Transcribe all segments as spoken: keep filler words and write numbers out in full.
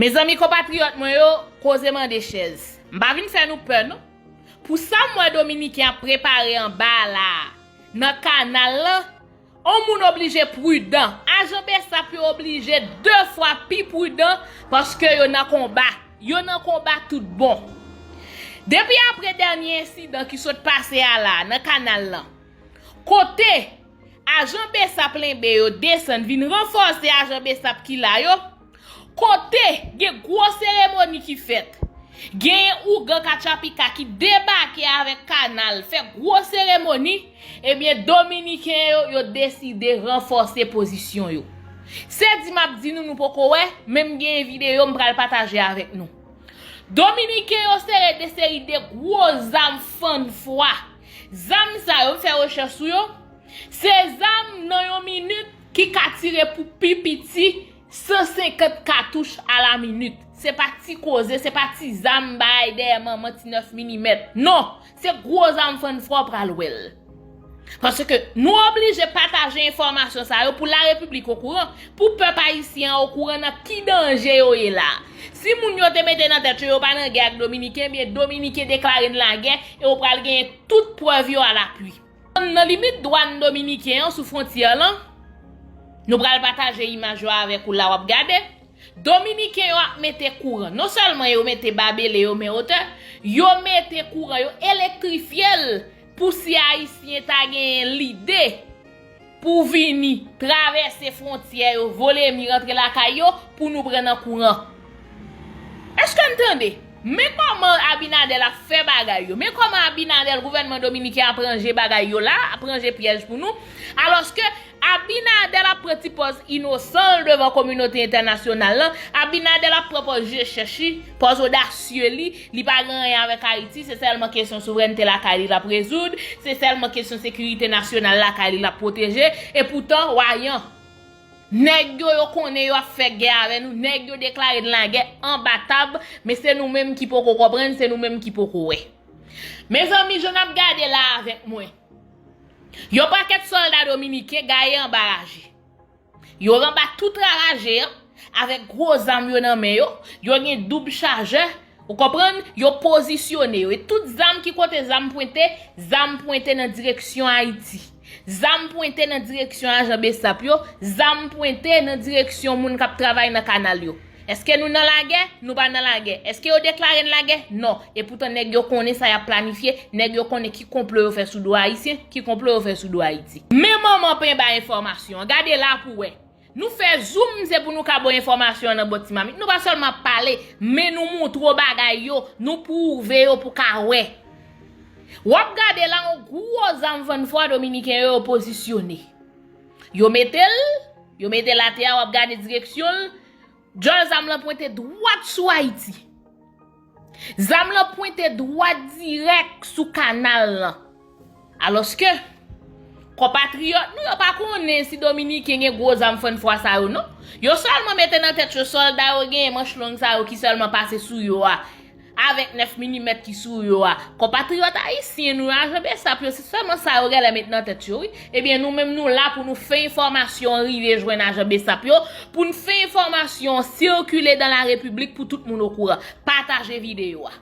Mezanmi, konpatriyòt mwen yo, koze mande chèz. M pa vin fè nou pè, non. Pou sa m wè Dominiken ap prepare anba a la a, nan kanal lan, on moun oblije pridan. Ajan BSAP yo oblije de fwa pi pridan paske yo nan konba. Yo nan konba tout bon. Depi apre dènye ensidan ki sot pase a la a, nan kanal lan, kote ajan BSAP lenbe yo desann vin ranfòse ajan BSAP ki la yo, kote gen gwo seremoni ki fèt. Genyen ougan Katchapika ki debake avèk kanal, fè gwo seremoni, ebyen, Dominiken yo, yo deside ranfòse pozisyon yo. Se di m ap di nou, nou poko wè, men m genyen videyo m pral pataje avèk nou. Dominiken yo sere de seri de gwo zam fann fwa. Zam sa yo, m fè rechèch sou yo, se zam nan yon minit ki ka tire pou pi piti san senkant katouch a la minit. Se pa ti koze, se pa ti zam bay dèyè manman ti nèf milimèt. Non, se gwo zam fann fwa w pral wè l. Paske nou oblije pataje enfòmasyon sa yo pou larepiblik okouran, pou pèp ayisyen an okouran nan ki danje yo ye la. Si moun yo te mete nan tèt yo, yo pa nan gè ak Dominiken, ebyen Dominiken deklare n lagè e yo pral genyen tout prèv yo alapui. Nan limit dwàn dominiken an sou fwontyè lan, nou pral pataje imaj yo avèk ou la w ap gade. Dominiken yo ap mete kouran. Non sèlman yo mete babele yo men otè, yo mete kouran, yo elektrifye l pou si Ayisyen ta genyen lide pou vini travèse fwontyè yo, vole mi rantre lakay yo pou nou pran nan kouran. Èske n tande? Men kòman Abinader ap fè bagay yo. Men kòman Abinader, gouvènman dominiken ap ranje bagay yo la, ap ranje pyèj pou nou. Alòske Abinader ap pran ti pòz inosan l devan kominote entènasyonal lan. Abinader ap pran pòz je chèch li, pòz odasye li. Li pa gen anyen avèk Ayiti, se sèlman kesyon souvrènte lakay li l ap rezoud, se sèlman kesyon sekirite nasyonal lakay li l ap pwoteje. Epoutan, wayan, nèg yo, yo konnen yo ap fè gè avè nou, nèg yo deklare n lagè anba tab, men se nou menm ki poko konprann, se nou menm ki poko wè. Mezanmi, jan n ap gade la avèk mwen, yon pakèt sòlda dominiken gaye anba raje. Yo anba tout raje an, avèk gwo zam yo nan men yo, yo gen doub chajè, ou konprann, yo pozisyone yo. E tout zam ki kote zam pwente, zam pwente nan direksyon Ayiti. Zam pwente nan direksyon ajan BSAP yo, zam pwente nan direksyon moun k ap travay nan kanal yo. Èske nou nan lagè? Nou pa nan lagè. Èske yo deklare n lagè? Non. Epoutan, nèg yo konnen sa y ap planifye, nèg yo konnen ki konplo yo fè sou do Ayisyen, ki konplo yo fè sou do Ayiti. Men manman penba enfòmasyon an. Gade la pou wè. Nou fè zoom, se pou nou ka bo enfòmasyon an nan bò ti mamit. Nou pa sèlman ap pale, men nou moutre w bagay yo, nou pwouve yo pou ka wè. W ap gade la, yon gwo zam fann fwa dominiken yo, yo pozisyone. Yo mete l, yo mete l atè a, w ap gade direksyon l. Djòl zam lan pwente dwat sou Ayiti. Zam lan pwente dwat dirèk sou kanal lan. Alòske, konpatriyòt nou yo pa konnen si dominiken gen gwo zam fann fwa sa yo, non. Yo sèlman mete nan tèt yo sòlda yo genyen manch long sa yo ki sèlman pase sou yo a, avèk nèf milimèt ki sou yo a. Konpatriyòt ayisyen nou yo, ajan BSAP yo, se sèlman sa yo genlè met nan tèt yo, wi. Ebyen, nou menm nou la pou nou fè enfòmasyon an rive jwenn ajan BSAP yo, pou n fè enfòmasyon an sikile dan la repiblik pou tout moun okouran. Pataje videyo a.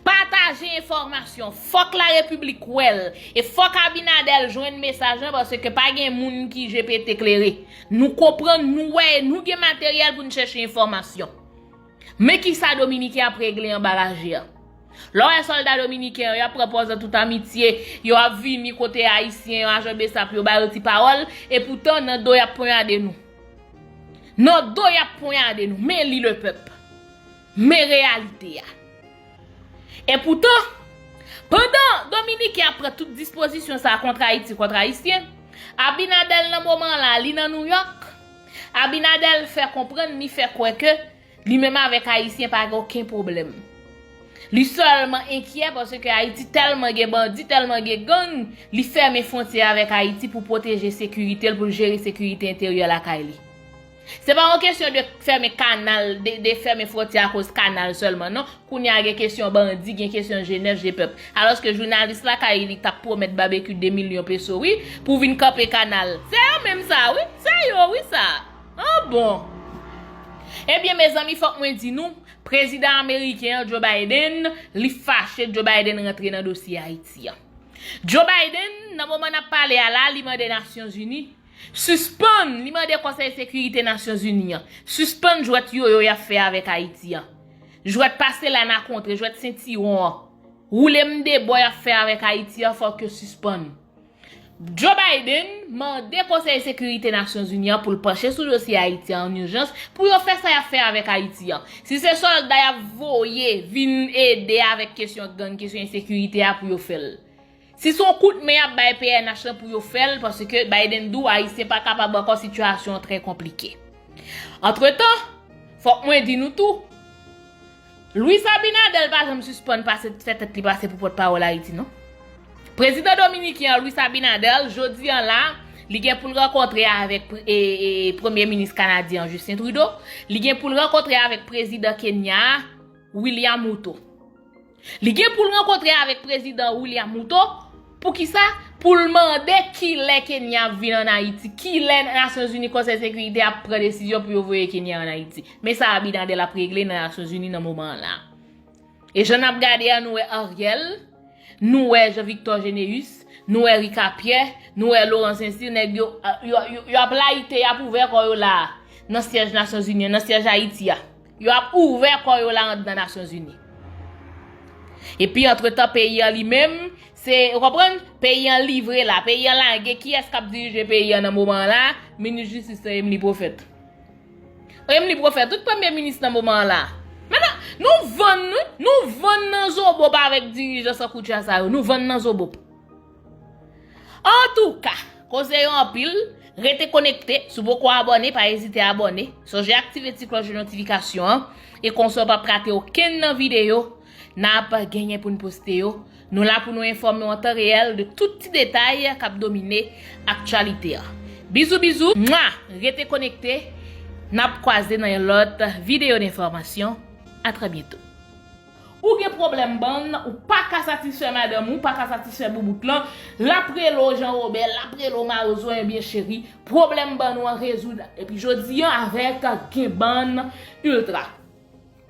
Pataje enfòmasyon. Fòk la repiblik wè l. E fòk Abinader jwenn mesaj lan, paske pa gen moun ki je pete klere. Nou konprann, nou wè, e nou gen materyèl pou n chèche enfòmasyon. Men kisa dominiken ap regle anba raje a. Lè w wè sòlda dominiken yo, y ap pran pòz an tout amitye, yo ap vini kote ayisyen yo, ajan BSAP yo ba yo ti pawòl, epoutan nan do y ap ponyade nou. Nan do y ap ponyade nou. Men li lepèp. Men reyalite a. Epoutan, pandan dominiken ap pran tout dispozisyon sa a kont Ayiti, kont ayisyen, Abinader nan moman la, li nan Nouyòk. Abinader fè konprann, li fè kwè ke li menm avèk ayisyen pa gen okenn pwoblèm. Li sèlman enkyè paske Ayiti tèlman gen bandi, tèlman gen gang, li fèmen fwontyè avèk Ayiti pou pwoteje sekirite l, pou l jere sekirite enteryè lakay li. Se pa yon kesyon de fèmen kanal, de, de fèmen fwontyè akoz kanal sèlman, non. Kounye a gen kesyon bandi, gen kesyon G nèf, G pèp. Alòske jounalis lakay li t ap pwomèt Babekyou de milyon peso, wi, pou vin kanpe kanal. Se yo menm sa, wi. Se yo, wi, sa. An bon. Ebyen, mezanmi, fòk mwen di nou, prezidan ameriken an, Joe Biden, li fache Joe Biden rantre nan dosye Ayiti an. Joe Biden, nan moman n ap pale a la, li mande Nasyonzini sispann, li mande Konsèy Sekirite Nasyonzini an sispann jwèt yoyo y ap fè avèk Ayiti an. Jwèt pase la nan kontre, jwèt sentiwon an, woule m de bò y ap fè avèk Ayiti an, fòk yo sispann. Joe Biden mande Konsèy Sekirite Nasyonzini an pou l panche sou dosye Ayiti an an ijans, pou yo fè sa y ap fè avèk Ayiti an. Si se sòlda y ap voye vin ede avèk kesyon gang, kesyon ensekirite a, pou yo fè l. Si se yon kout men y ap bay P N H lan, pou yo fè l, paske Biden di w Ayisyen pa kapab ankò, sitiyasyon an trè konplike. Antretan, fòk mwen di nou tou, Luis Abinader pa janm sispann pase, fè tèt li pase pou pòtpawòl Ayiti, non. Prezidan dominiken an, Luis Abinader, jodi an la, li gen pou l rankontre avèk pre- e, e, premye minis kanadyen an, Justin Trudeau. Li gen pou l rankontre avèk prezidan Kenya a, William Ruto. Li gen pou l rankontre avèk prezidan William Ruto. Poukisa? Pou l mande kilè Kenya ap vin ann Ayiti, kilè Nasyonzini, Konsèy Sekirite ap pran desizyon pou yo voye Kenya ann Ayiti. Men sa Abinader ap regle nan Nasyonzini nan moman an la. E jan n ap gade a, nou wè Ariel, nou wè Jean Victor Généus, nou wè Ricapierre, nou wè Laurent Saint-Cyr, nèg yo, yo, yo, yo ap layite, y ap ouvè kò yo la, nan syèj Nasyonzini an, nan syèj Ayiti a. Yo ap ouvè kò yo la anndan Nasyonzini. Epi, antretan, peyi an li menm, se, ou konprann? Peyi an livre la, peyi an lage, kiyès k ap dirije peyi an nan moman an la? Minis jistis lan, Emmeline Prophète. Emmeline Prophète, tout premye minis nan moman an la. Mentnan, nou vann, wi, nou vann nan zobo pa avèk dirijan sankoutcha sa yo, nou vann nan zobo. Antouka, koze yo anpil, rete konekte, si w poko abòne, pa ezite abòne, sonje aktive ti klòch de notifikasyon an, e konsa w p ap rate okenn nan videyo n ap genyen pou n poste yo. Nou la pou nou enfòme w an tan reyèl de tout ti detay k ap domine aktyalite a. Bizou, bizou, mwa, rete konekte, n ap kwaze nan yon lòt videyo denfòmasyon. A trè byento. Ou gen pwoblèm bann, ou pa ka satisfè madanm ou, pa ka satisfè boubout lan, l ap rele w Jean Robert, l ap rele w Mawozo, ebyen cheri, pwoblèm bann ou an rezoud. Epi jodi an avèk gen bann Ultra.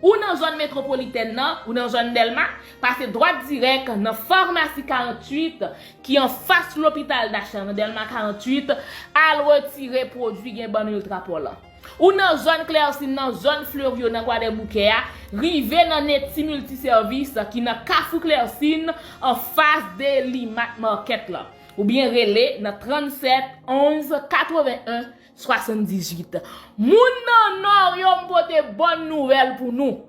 Ou nan zòn metwopolitèn nan, ou nan zòn Dèlma, pase dwat dirèk nan Famasi karanntuit ki anfas lopital Dachan nan Dèlma karanntuit, al retire pwodui gen bann Ultra Paw lan. Ou nan zòn Klèsin, nan zòn Fleryo, nan Kwadèboukè a, rive nan Neti Miltisèvis ki nan Kafou Klèsin, anfas de Limat Market lan. Oubyen rele nan trannsèt onz katreven en swasanndizuit. Moun nan Nò yo, m pote bòn nouvèl pou nou.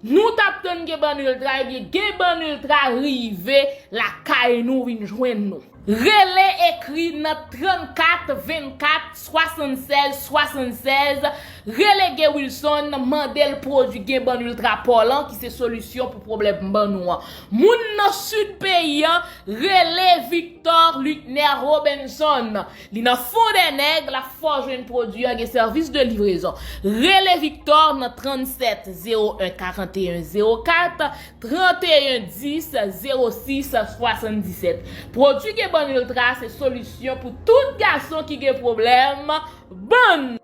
Nou t ap tann gen bann Ultra, ebyen gen bann Ultra rive lakay nou vin jwenn nou. Rele, ekri nan trannkat vennkat swasannsèz swasannsèz. Rele Gay Wilson, mande l pwodui gen bann Ultra Paw lan ki se solisyon pou pwoblèm bann ou an. Moun nan sid peyi an, rele Victor Luckner Robinson. Li nan Fondènèg, l ap fè w jwenn pwodui an, gen sèvis de livrezon. Rele Victor nan trannsèt zewo en karanteyen zewo kat, tranteyen dis zewo sis swasanndisèt. Pwodui gen bann Ultra se solisyon pou tout gason ki gen pwoblèm bann.